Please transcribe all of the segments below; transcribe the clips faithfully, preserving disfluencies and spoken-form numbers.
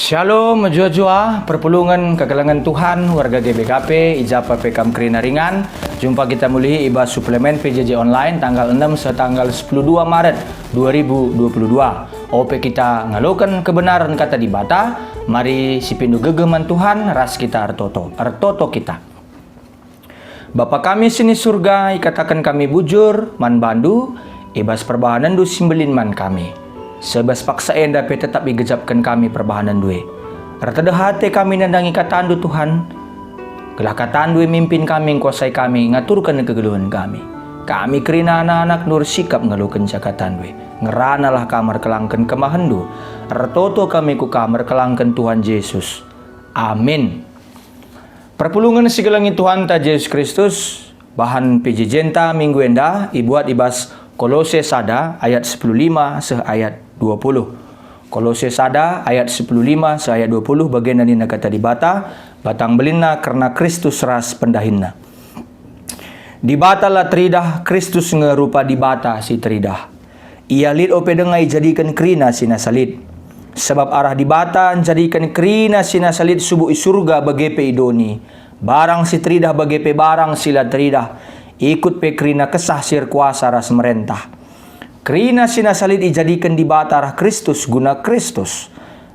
Shalom, mejuah-juah, perpulungen kekelengen Tuhan, warga G B K P, i ja pe kam kerina ringan. Jumpa kita mulihi i bas suplemen P J J online tanggal enem seh tanggal sepuluh dua Maret dua ribu dua puluh dua. Ope kita ngaloken kebenaren Kata Dibata, mari si pindo gegeh man Tuhan ras kita ertoto. Ertoto kita. Bapa kami si ni Surga, ikataken kami bujur man baNdu, i bas perbahanenNdu si mbelin man kami. Seh bas paksa enda pe tetap igejapken kami perbahanenNdu e. Ertedeh ate kami nandangi KataNdu, Tuhan. Gelah KataNdu e mimpin kami, ngkuasai kami, ngaturken kegeluhen kami. Kami kerina anak-anakNdu ersikap ngaloken ja KataNdu e. Ngeranalah Kam erkelangken kemahenNdu. Ertoto kami ku Kam erkelangken Tuhan Jesus. Amin. Perpulungen si kelengi Tuhanta Jesus Kristus, bahan P J J-nta minggu enda ibuat i bas Kolose sada ayat sepuluh lima seh ayat dua puluh. Kolose sada ayat sepuluh lima seh ayat dua puluh, bagenda nina Kata Dibata, batang belinna kerna Kristus ras pendahinna. Dibata la teridah, Kristus nge rupa Dibata si teridah. Ia lit ope denga ijadiken kerina si nasa lit. Sabap arah Dibata njadiken kerina si nasa lit subuk i Surga bage pe i doni, barang si teridah bage pe barang si la teridah, ikut pe kerina Kesah si erkuasa ras merentah. Kerina si nasa lit ijadiken Dibata arah Kristus guna Kristus.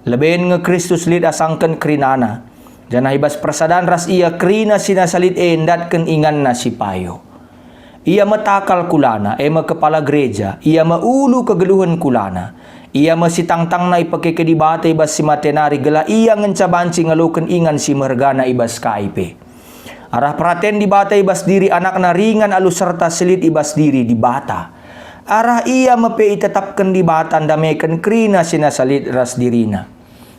Leben nge Kristus lit asangken kerinana, janah i bas persadan ras Ia kerina si nasa lit e ndatken inganna si payo. Ia me takal kulana, e me kepala gereja, ia me ulu kegeluhen kulana. Ia me si tangtangna ipekeke Dibata i bas si mate nari, gelah ia ngenca banci ngaloken ingan si mehergana i bas kai pe. Arah peraten Dibata i bas diri AnakNa ringan alu serta si lit i bas diri Dibata. Arah Ia me pe itetapken Dibata ndameken kerina si nasa lit ras diriNa.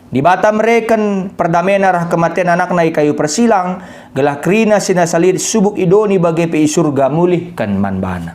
Dibata mereken perdamena arah kematen AnakNa i kayu persilang, gelah kerina si nasa lit subuk i doni bage pe i Surga mulihken man baNa.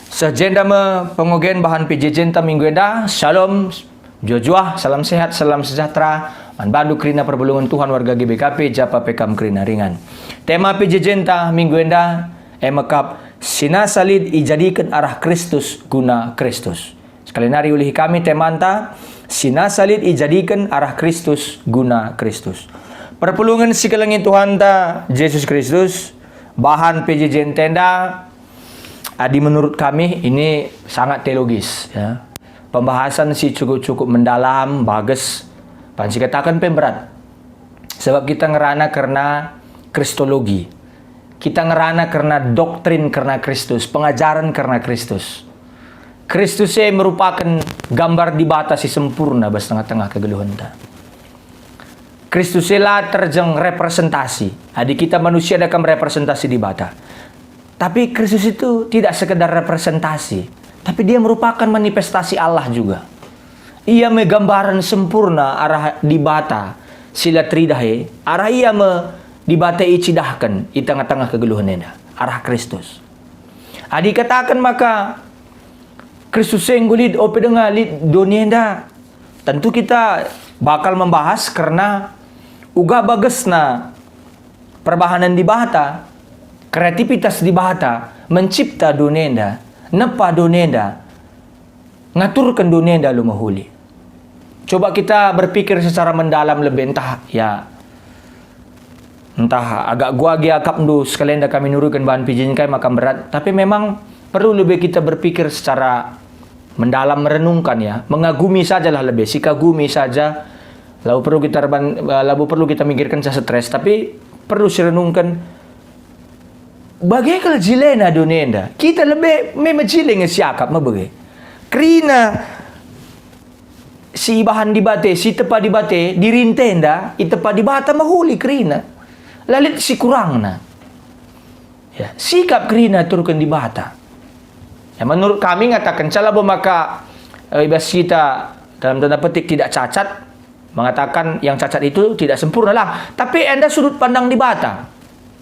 Seh jenda me pengogen bahan P J J-nta minggu enda. Shalom, juah-juah, salam sehat, salam sejahtera man bandu kerina perpulungen Tuhan, warga G B K P, ja pe kam kerina ringan. Tema P J J-nta minggu enda e me kap, si nasa lit ijadiken arah Kristus guna Kristus. Sekali nari ulihi kami temanta, si nasa lit ijadiken arah Kristus guna Kristus. Perpulungen si kelengi Tuhanta Jesus Kristus, bahan P J J-nta enda, adi menurut kami ini sangat teologis, ya. Pembahasan si cukup-cukup mendalam, bages, banci kataken pe berat. Sebab kita ngerana kerna Kristologi. Kita ngerana kerna doktrin kerna Kristus, pengajaren kerna Kristus. Kristus e merupaken gambar Dibata si sempurna bas tengah-tengah kegeluhenta. Kristus e la terjeng representasi. Adi kita manusia enda kam representasi Dibata. Tapi Kristus itu tidak sekedar representasi, tapi Dia merupakan manifestasi Allah juga. Ia me gambaren sempurna arah Dibata si la teridah e, arah Ia me Dibata icidahken i tengah-tengah kegeluhen enda, arah Kristus. Adi kataken maka Kristus e enggo lit ope denga lit doni enda, tentu kita bakal membahas kerna uga bagesna perbahanen Dibata, kreativitas Dibata, mencipta doni enda, nepa doni enda, ngaturken doni enda alu mehuli. Coba kita berpikir secara mendalam lebe, entah, ya, entah agak guagi akapndu sekali enda kami nuruken bahan P J J kai maka berat, tapi memang perlu lebe kita berpikir secara mendalam, merenungkan, ya, mengagumi sajalah lebe, sikagumi saja. Labo perlu kita reban, labo perlu kita mikirken stres, tapi perlu sirenungken. Bage kal jilena doni enda. Kita lebe me mejile nge siakap me bage. Kerina si ibahan Dibata, si tepa Dibata, dirinta enda itepa Dibata mehuli kerina. La lit sikurangna. Ya, sikap kerina aturken Dibata. Ya, menurut kami ngatakenca labo maka, eh, ibas kita dalam tanda petik tidak cacat, mengatakan yang cacat itu tidak sempurna lah. Tapi enda sudut pandang Dibata.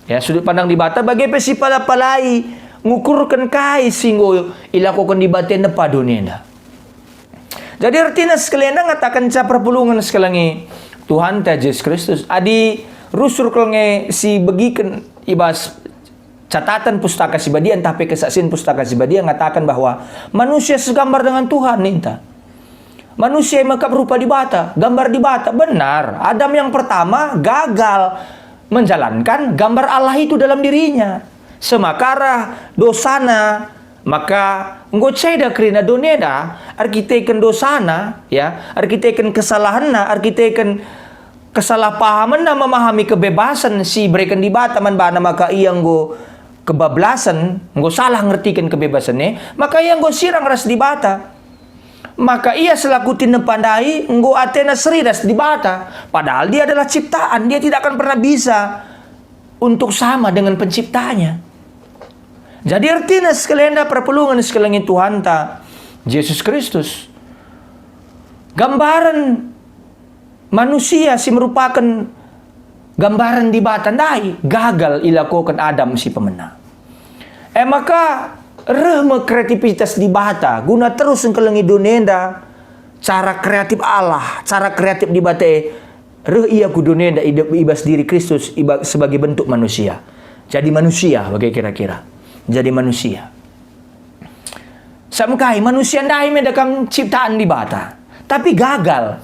Ya, sudut pandang Dibata bage pe si pala-palai ngukurken kai si enggo ilakoken Dibata nepa doni enda. Jadi ertina sekali enda ngatakenca perpulungen sekelengi Tuhanta Jesus Kristus. Adi rusur kal nge si begiken i bas catatan Pustaka Si Badia ntah pe kesaksian Pustaka Si Badia ngataken bahwa manusia segambar dengan Tuhan ninta. Manusia e mekap rupa Dibata, gambar Dibata. Benar, Adam yang pertama gagal menjalankan gambar Allah itu dalam dirinya. Semakara dosana, maka enggo ceda kerina doni enda, erkiteken dosana, ya, erkiteken kesalahenna, erkiteken kesalahpahamenna memahami kebebasen si ibereken Dibata man bana, maka ia enggo kebablasen, enggo salah ngertiken kebebasen e, maka ia enggo sirang ras Dibata. Maka ia selaku tinepa ndai enggo atena seri ras Dibata, padahal dia adalah ciptaan, dia tidak akan pernah bisa untuk sama dengan penciptanya. Jadi ertina sekalenda perpulungen sekelengi Tuhanta Jesus Kristus. Gambaren manusia si merupaken gambaren Dibata ndai gagal ilakoken Adam si pemena. E maka reh me kreativitas Dibata guna terus engkelengi doni enda, cara kreatif Allah, cara kreatif Dibata e, reh ia ku doni enda i de-, i bas diri Kristus i ba-, sebagai bentuk manusia. Jadi manusia bage kira-kira. Jadi manusia. Sabap kai manusia ndai me dekam ciptaan Dibata, tapi gagal.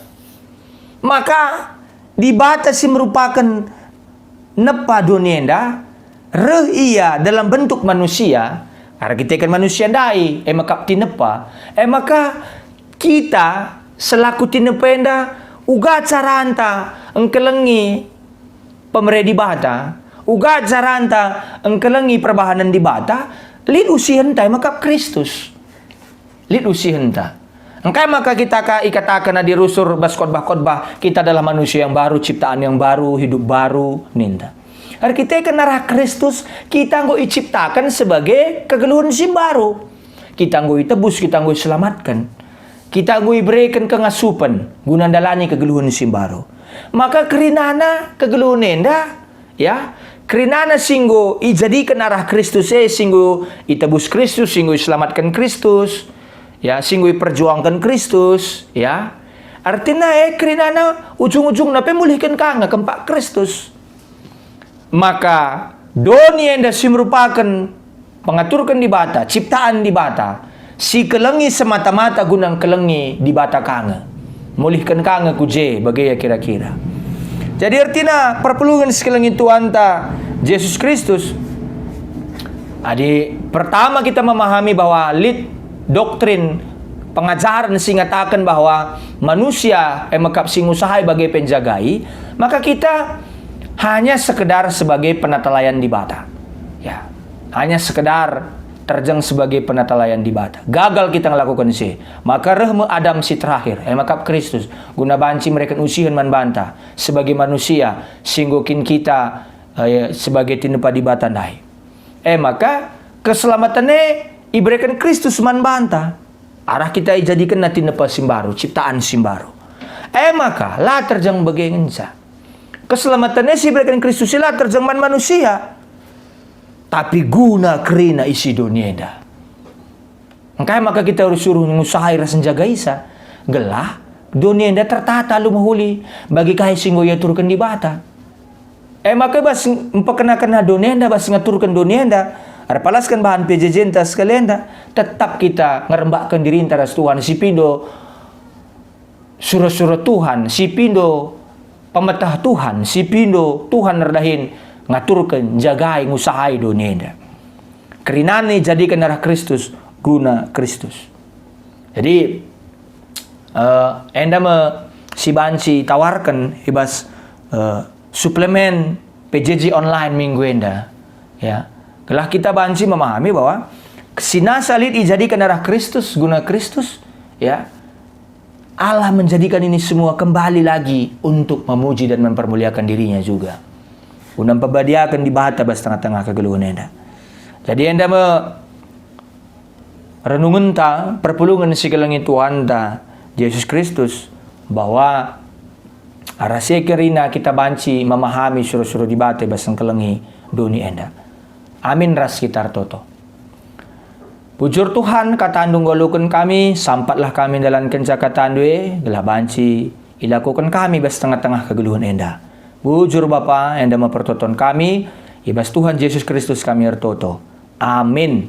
Maka Dibata si merupaken nepa doni enda, reh ia dalam bentuk manusia, erkiteken manusia ndai, e mekap tinepa. E maka kita selaku tinepa enda, uga caranta engkelengi pemere Dibata, uga caranta engkelengi perbahanen Dibata, lit usihenta e mekap Kristus. Lit usihenta. Engkai maka kita ka ikataken adi rusur bas khotbah-khotbah, kita adalah manusia yang baru, ciptaan yang baru, hidup baru, ninta. Erkiteken arah Kristus, kita enggo iciptaken sebagai kegeluhen si mbaru. Kita enggo itebus, kita enggo iselamatken. Kita enggo ibereken kengasupen guna ndalani kegeluhen si mbaru. Maka kerinana kegeluhen enda, ya, kerinana si enggo ijadiken arah Kristus e, si enggo itebus Kristus, si enggo iselamatken Kristus, ya, si enggo iperjuangken Kristus, ya. Ertina e kerinana ujung-ujungna pe mulihken ka nge kempak Kristus. Maka doni enda si merupaken pengaturken Dibata, ciptaan Dibata, si kelengi semata-mata guna ngkelengi Dibata ka nge. Mulihken ka nge ku je, bage ia kira-kira. Jadi ertina perpulungen si kelengi Tuhanta Jesus Kristus. Adi pertama kita memahami bahwa lit doktrin pengajaren si ngataken bahwa manusia e mekap si ngusahai bage pe njagai, maka kita hanya sekedar sebagai penatalayan Dibata. Ya, hanya sekedar terjeng sebagai penatalayan Dibata. Gagal kita ngelakuken si, maka reh me Adam si terakhir, e mekap Kristus, guna banci mereken usihen man banta sebagai manusia si enggo kin kita, eh, sebagai tinepa Dibata ndai. E maka keselamaten e ibereken Kristus man banta. Arah kita ijadikenna tinepa si mbaru, ciptaan si mbaru. E maka, la terjeng bage ngenca. Keselamaten e si ibereken Kristus e la terjeng man manusia, tapi guna kerina isi doni enda. Engkai maka kita ersuruh ngusahai ras njagaisa? Gelah doni enda tertata alu mehuli bagi kai si enggo iaturken Dibata. E maka bas mpekenakena doni enda, bas ngaturken doni enda, erpalasken bahan P J J-nta sekalenda, tetap kita ngerembakken dirinta ras Tuhan, si pindo sura-sura Tuhan, si pindo pemeteh Tuhan, si pindo Tuhan erdahin ngaturken, njagai, ngusahai doni enda. Kerinana ijadiken arah Kristus, guna Kristus. Jadi, eh, enda me si banci tawarken i bas, eh, suplemen P J J online minggu enda, ya. Gelah kita banci memahami bahwa si nasa lit ijadiken arah Kristus, guna Kristus, ya. Allah menjadikan ini semua kembali lagi untuk memuji dan mempermuliakan dirinya juga. Guna mpebadiaken Dibata bas tengah-tengah kegeluhen enda. Jadi enda me renungenta, perpulungen si kelengi Tuhanta Jesus Kristus, bahwa arah si e kerina kita banci memahami sura-sura Dibata bas engkelengi doni enda. Amin ras kita ertoto. Bujur Tuhan, kataNdu nggeluhken kami, sampatlah kami ndalankenca kataNdu e, gelah banci ilakoken kami bas tengah-tengah kegeluhen enda. Bujur Bapa, enda me pertoton kami, i bas Tuhan Jesus Kristus kami ertoto. Amin.